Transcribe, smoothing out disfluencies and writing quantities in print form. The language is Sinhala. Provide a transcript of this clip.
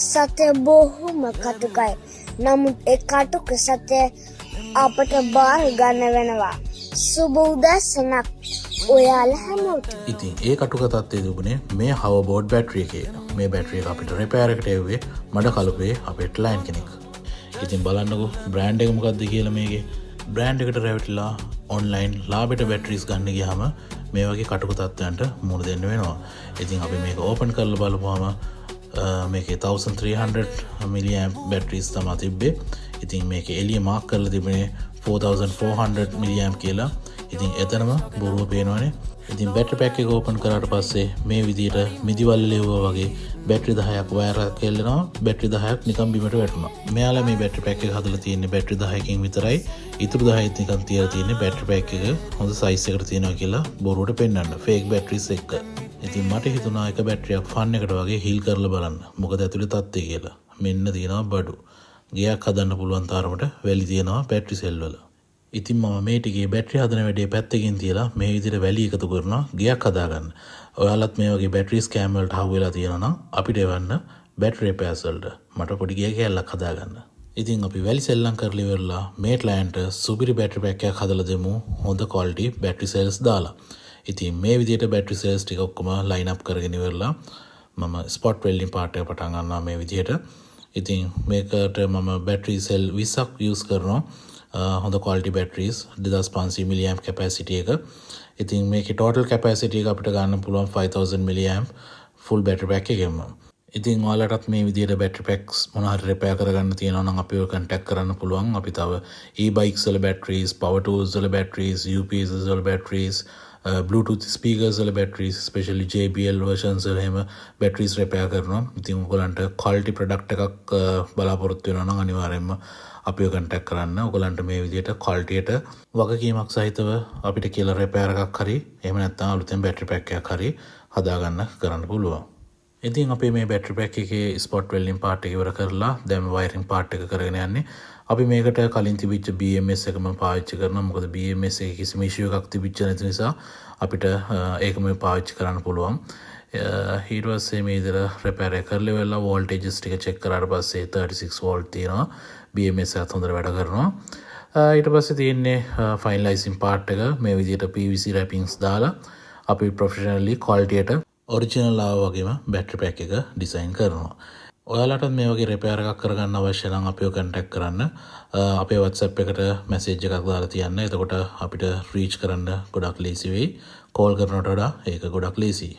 සත්‍ය බොහොම කටුකයි. නමුත් ඒ කටුක සත්‍ය අපට බාර ගන්න වෙනවා. සුබ උදෑසනක් ඔයාලා හැමෝටම. ඉතින් ඒ කටුක තත්ත්වයේ තිබුණේ මේ හෝවර්බෝඩ් බැටරි එකේ. මේ බැටරි එක අපිට රිපෙයාර් එකට එව්වේ මඩ කලපුවේ අපේ ක්ලයන්ට් කෙනෙක්. ඉතින් බලන්නකෝ බ්‍රෑන්ඩ් එක මොකක්ද කියලා. මේකේ බ්‍රෑන්ඩ් එකට රැවටිලා ඔන්ලයින් ලාභෙට බැටරිස් ගන්න ගියාම මේ වගේ කටුක තත්ත්වයන්ට මුහුණ දෙන්න වෙනවා. ඉතින් අපි මේක ඕපන් කරලා බලපුවාම මේකේ 1300 මිලිඇම්ප් බැටරිස් තමා තිබ්බේ. ඉතින් මේකේ එළිය මාක් කරලා තිබුණේ 4400 මිලිඇම්ප් කියලා. ඉතින් එතනම බොරුව පේනවනේ. ඉතින් බැටරි පැක් එක ඕපන් කරාට පස්සේ මේ විදිහට මිදිවල්ල ලෙව්වා වගේ බැටරි 10ක් වයර් එකක් එල්ලෙනවා, බැටරි 10ක් නිකන් බිමට වැටුණා. මෙයාලා මේ බැටරි පැක් එක හදලා තියෙන්නේ බැටරි 10කින් විතරයි. ඉතුරු 10ත් නිකන් තියලා තියෙන්නේ බැටරි පැක් එක හොඳ සයිස් එකට තියෙනවා කියලා බොරුවට පෙන්වන්න, ෆේක් බැටරිස් එක්ක. ඉතින් මට හිතුණා එක බැටරියක් ෆන් එකට වගේ හීල් කරලා බලන්න, මොකද ඇතුලේ තත්ත්වය කියලා. මෙන්න තියෙනවා බඩු. ගෙයක් හදන්න පුළුවන් තරමට වැලි තියෙනවා බැටරි සෙල් වල. ඉතින් මම මේ ටිකේ බැටරි හදන වැඩේ පැත්තකින් තියලා මේ විදිහට වැලි එකතු කරනවා ගෙයක් හදාගන්න. ඔයාලත් මේ වගේ බැටරි ස්කෑම් වලට හවු වෙලා තියෙනවා නම් අපිට එවන්න බැටරි රිපෙයාර්ස් වලට. මට පොඩි ගෙය කෑල්ලක් හදාගන්න. ඉතින් අපි වැලි සෙල්ලම් කරලා ඉවරලා මේ ක්ලයන්ට් සුපිරි බැටරි පැක් එකක් හදලා දෙමු, හොඳ ක්වොලිටි බැටරි සෙල්ස් දාලා. ඉතින් මේ විදිහට බැටරි සෙල්ස් ටික ඔක්කොම ලයින් අප් කරගෙන ඉවරලා මම ස්පොට් වෙල්ඩින් පාර්ට් එක පටන් ගන්නවා මේ විදිහට. ඉතින් මේකට මම බැටරි සෙල් 20ක් යූස් කරනවා. හොඳ ක්වොලිටි බැටරිස්, 2500 මිලිඇම්ප් කැපැසිටි එක. ඉතින් මේකේ ටෝටල් කැපැසිටි එක අපිට ගන්න පුළුවන් 5000 මිලිඇම්ප් ෆුල් බැටරි පැක් එකෙන්ම. ඉතින් ඔයාලටත් මේ විදිහට බැටරි පැක්ස් මොන හරි රිපෙයාර් කරගන්න තියෙනවා නම් අපිව කන්ටැක්ට් කරන්න පුළුවන්. අපි තව e-බයික්ස් වල බැටරිස්, පවර් ටූල්ස් වල බැටරිස්, UPS වල බැටරිස්, Bluetooth speakers වල බැටරිස්, ස්පෙෂලි JBL versions වල එහෙම බැටරිස් රිපෙයාර් කරනවා. ඉතින් ඔයගොල්ලන්ට ක්වොලිටි ප්‍රොඩක්ට් එකක් බලාපොරොත්තු වෙනවා නම් අනිවාර්යයෙන්ම අපිව කන්ටැක්ට් කරන්න. ඔයගොල්ලන්ට මේ විදිහට ක්වොලිටියට වගකීමක් සහිතව අපිට කියලා රිපෙයාර් එකක් හරි එහෙම නැත්නම් අලුතෙන් බැටරි පැක් එකක් හරි හදාගන්න කරන්න පුළුවන්. ඉතින් අපි මේ බැටරි පැක් එකේ ස්පොට් වෙල්ඩින් පාර්ට් එක ඉවර කරලා දැන් වයරින් පාර්ට් එක කරගෙන යන්නේ. අපි මේකට කලින් තිබිච්ච BMS එකම පාවිච්චි කරනවා. මොකද BMS එකේ කිසිම ඉෂුව එකක් තිබිච්ච නැති නිසා අපිට ඒකම පාවිච්චි කරන්න පුළුවන්. ඊට පස්සේ මේ විදිහට රිපෙයාර් එක කරලා ඉවරලා වෝල්ටේජස් ටික චෙක් කරාට පස්සේ 36 වෝල්ට් තියෙනවා. BMS එකත් හොඳට වැඩ කරනවා. ඊට පස්සේ තියෙන්නේ ෆයිනලයිසින් පාර්ට් එක. මේ විදිහට PVC රැපින්ග්ස් දාලා අපි ප්‍රොෆෙෂනලි ක්වොලිටියට ඔරිජිනල් ආවා වගේම බැටරි පැක් එක ඩිසයින් කරනවා. ඔයාලටත් මේ වගේ රිපෙයාර් එකක් කරගන්න අවශ්‍ය නම් අපිව කන්ටැක්ට් කරන්න. අපේ WhatsApp එකට මැසේජ් එකක් දාලා තියන්න. එතකොට අපිට රීච් කරන්න ගොඩක් ලේසි වෙයි. කෝල් කරනවට වඩා ඒක ගොඩක් ලේසියි.